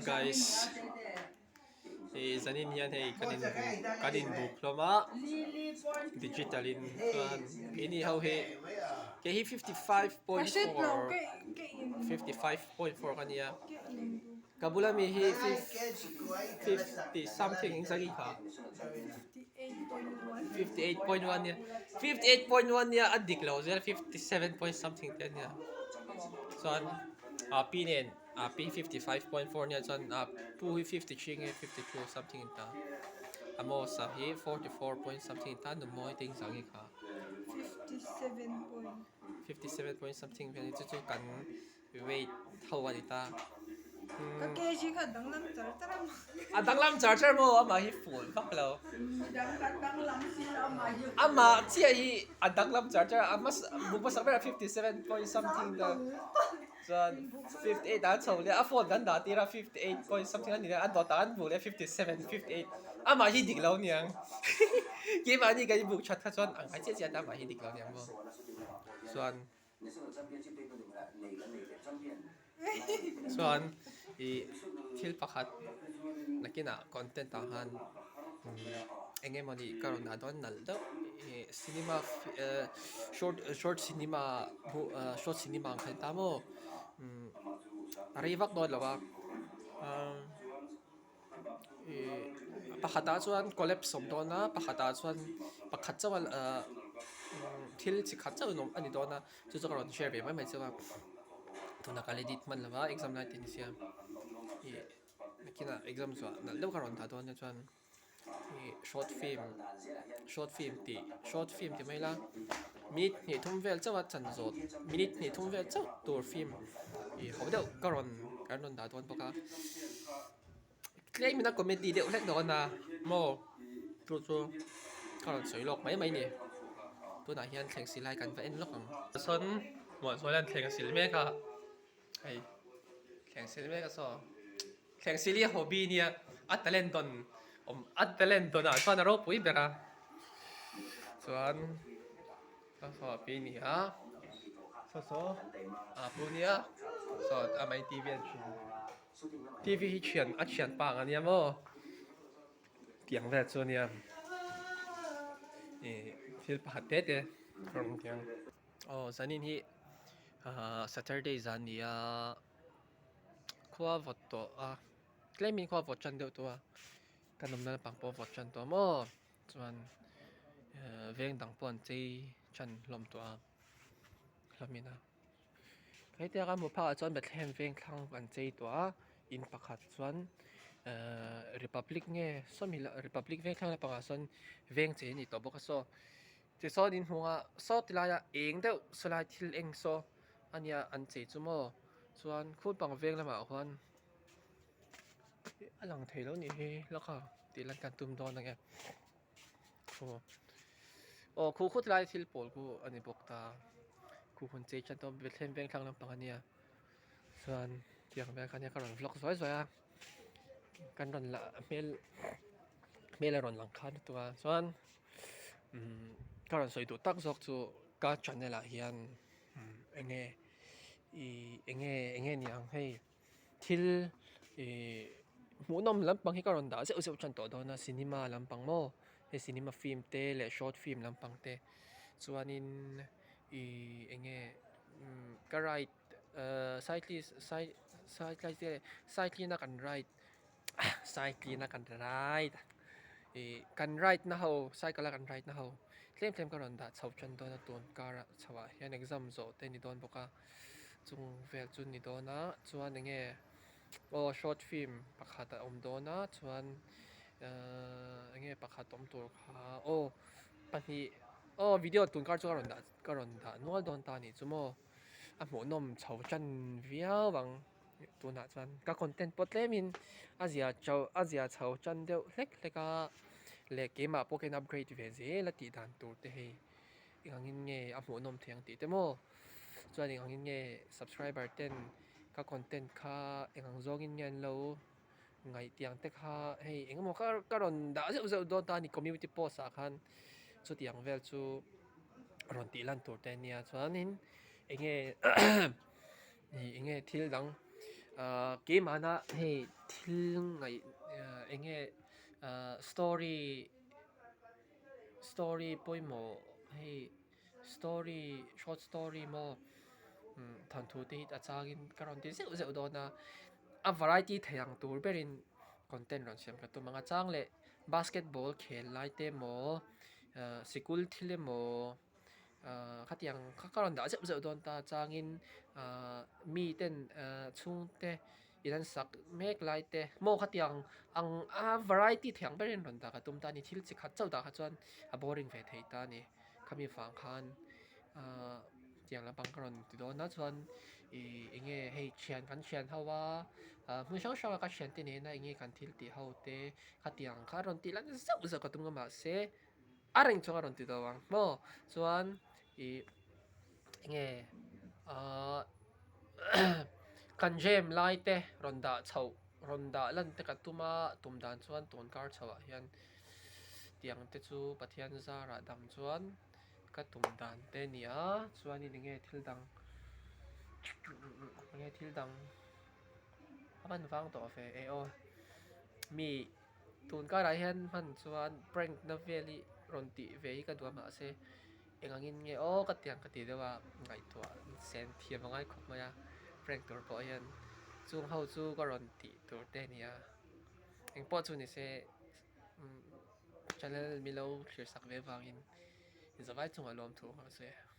Guys hei zanin hian hei kan in kan in buk hlawm a digital in chuan keini ho hi kei hi 55.4 55.4 ka nia ka bula mi hi 50 something engzah nge kha 58.1 nia 58.1 nia a dik lo zel 57 point something te ania chuan ah pi nen ah pi 55.4 nia chuan ah pu hi 53 nge 52 something in ta Amos-a hi 44 point something in ta Numawi te engzah nge kha 57 point something vel chu chu kan weight ho a ni ta Ka kg kha a danglam char char a a danglam char char maw amah hi full vak lo amah chiah hi a danglam char char a hmasa buk hmasa berah 57 point something te chuan 58 ah a chho leh a phone kan dah tir a 58 point something a ni leh a dawtah an buk leh 57 58 amah hi dik lo niang keimahni kan inbuk that kha chuan a ngai chiah chiah ta amah hi dik lo niang maw chuan. Chuan ih thil pakhat nakinah content ah khan eng emawni ka rawn dah dawn nalh deuh ih cinema eh short short cinema short cinema ang kha ni ta maw a rei vak dawn lo a ih pakhatah chuan collapse awm dawn a pakhatah chuan pakhat chauh a ahh thil chi khat chauh a ni dawn a chu chu ka rawn share ve mai mai chauh a tunah ka la edit hman lo va exam lai te ni sia ih nakinah exam chhuah nalh deuh ka rawn dah dawn te chuan ih short film short film tih short film ti mai ila minute hnih thum vel chauh a chan zawh minute hnih thum vel chauh tur film ih ho deuh ka rawn kan rawn dah dawn bawk a tlem in a comedy deuh hlek dawn a maw chu chu ka rawn sawi lawk mai mai a ni tunah hian thleng sil lai kan va en lawk ang sawn muahzual hian thleng a sil mek a hei thleng sil mek a saw. Thleng Silia hobby nia a talent dawn awm a talent dawn ah chuan a ropui ber a chuan a saw pi ni a saw saw a pu nia saw a mai TV an thian TV hi thian a thian pa ang a nia maw tiang vel chu a nia ih thil pakhat te te a rawn tiang aw zanin hi ahh saturday zan ni a. Khua vawt tawh a tlemin khua vawt tan deuh tawh a ka nawmna lampang pawh a vawt tan tawh maw chuan ehh veng dang pawh an chei tan hlawm tawh a hlawmin a hetiang a hmu phakah chuan Bethlehem veng thlang an chei tawh a in pakhat chuan ehh republic nge sawmi lah republic veng thlang lampangah sawn veng chei a ni tawh bawk a saw tichuan in hmuh ah saw ti laiah eng deuh sawlai thil eng saw a nia an chei chu maw chuan khur pang veng lamah khuan a lang thei lo nih hi lawk a tih lan kan tum dawn ang e aw aw khu khut lai thil pawl khu a ni bawk ta khu hun chei tan tawh Bethlehem veng thlang lampang a nia chuan tiang vel kha nia ka rawn vlog zuai zuai a kan rawn la hmel hmel a rawn lang khan lutuk a chuan umm ka rawn sawi duh tak zawk chu ka channel ah hian. Enge ih enge enge ni ang hei thil ih hmuhnawm lampang hi ka rawn dah zeuh zeuh tan tawh dawn a cinema lampang maw hei cinema film te leh short film lampang te chuanin ih enge umm ka ride ahh cyclist cycling a kan ride cycling a kan ride ih kan ride na ho cycle a kan ride na ho tlem tlem ka rawn dah chho tan dawn a tun karah chho ah hian exam zawh te a ni dawn bawk a chung vel chu a ni dawn a chuan eng nge aw short film pakhat a awm dawn a chuan ahh eng nge pakhat awm tur kha aw pahnih aw video tun kar chu ka rawn dah ka rawn dah nual dawn ta a nih chu maw a hmuhnawm chho tan viau ang. Tunah chuan ka content pawh tlemin a zia chho a zia chho tan deuh hlek hlek a leh keimah pawh khian upgrade ve zel a tih dan tur te hei eng angin nge a hmuhnawm thei ang tih te maw chuan eng angin nge subscriber ten ka content kha eng ang zawngin nge an lo ngaih tiang te kha hei eng emaw ka rawn dah zeuh zeuh dawn ta a ni community post ah khan chutiang vel chu rawn tih lan tur te a nia chuanin eng nge. Ih eng nge thil dang Ahh keimahna hei thil ngaih eng nge ahh story story pawimawh hei story short story maw umm thawnthu te hi a changin ka rawn ti zeuh zeuh dawn a a variety thei ang tur berin content rawn siam ka tum ang a chang leh basketball khel lai te emaw ahh sikul thil emaw. Ahh khatiang kha ka rawn dah zeuh zeuh dawn ta changin ahh mi ten ahh chhungte in an sak mek lai te maw khatiang ang a variety thei ang berin rawn dah ka tum ta a ni thil chi khat chauh dah kha chuan a boring ve thei ta a ni khami vang khan ahh tiang lampang ka rawn ti dawn a chuan ih eng nge hei thian kan thian ho a ahh hmun hrang hrang a ka thian te nena eng nge kan thil tih ho te khatiang kha rawn tih lan zeuh zeuh ka tum a mahse. A reng chuan a rawn ti tawh ang maw chuan ih enge ahh kan jam lai te rawn dah chhoh rawn dah lan te ka tum a tum dan chuan tun kar chho ah hian tiang te chu Pathian zarah dang chuan ka tum dan te a ni a chuanin enge thil dang enge thil dang a hman vang tawh ve e aw mi. Tun karah hian hman chuan prank na vel hi rawn tih ve hi ka duh a mahse eng angin nge aw ka tiang ka ti deuh a ngaihtuah sen thiam a ngai khawp mai a prank tur pawh hian chung ho chu ka rawn tih tur te a ni a engpawh chu ni se channel milo thlir sak ve avangin zavai chungah lawmthu ka sawi a.